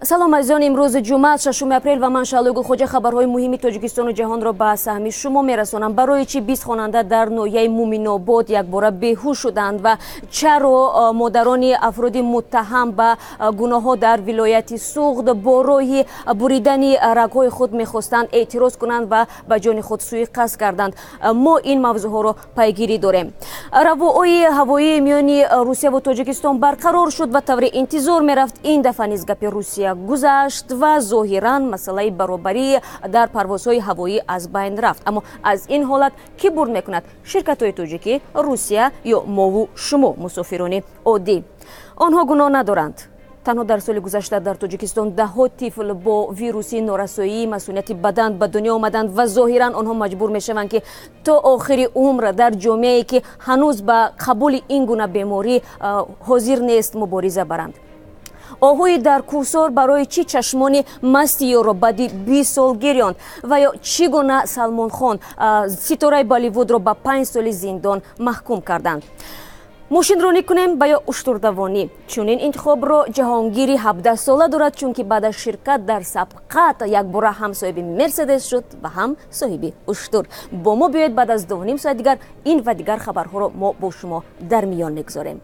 Салом, азизон. Имрӯз ҷумъа, 6 апрел, ва ман, Шаҳлои Гулхоҷа, хабарҳои муҳими Тоҷикистону ҷаҳонро ба саҳми шумо мерасонам. Барои чӣ 20 хонанда дар ноҳияи Муминобод якбора беҳуш шуданд ва чаро модарони афроди муттаҳам ба гуноҳҳо дар вилояти Суғд бо роҳи буридани рагҳои худ мехостанд эътироз кунанд ва ба ҷони худ суиқасд карданд? Мо ин мавзӯъҳоро пайгирӣ дорем. Равоҳои ҳавоии миёни Русияву Тоҷикистон барқарор шуд ва тавре интизор мерафт, ин дафъа низ гапи Русия гузашт ва зоҳиран масъалаи баробарӣ дар парвозҳои ҳавоӣ аз байн рафт. Аммо аз ин ҳолат кӣ бурд мекунад? Ширкатҳои тоҷикӣ, Русия ё мову шумо, мусофирони оддӣ? Онҳо гуноҳ надоранд. Танҳо дар соли гузашта дар Тоҷикистон даҳҳо тифл бо вируси норасоии масунияти бадан ба дунё омаданд ва зоҳиран онҳо маҷбур мешаванд, ки то охири умр дар ҷомеае, ки ҳанӯз ба қабули ин гуна беморӣ ҳозир нест, мубориза баранд. Оҳуи дар кӯҳсор барои чӣ чашмони масти ёрро баъди 20 сол гирёнд ва ё чӣ гуна Салмонхон, ситораи Болливудро, ба 5 соли зиндон маҳкум карданд? Мошинронӣ кунем ба ё уштурдавонӣ? Чунин интихобро Ҷаҳонгири 17сола дорад, чунки баъд аз ширкат дар сабқат якбора ҳам соҳиби Мерседес шуд ва ҳам соҳиби уштур. Бо мо биёед. Баъд аз 2,5 соат дигар ин ва дигар хабарҳоро мо бо шумо дар миён мегузорем.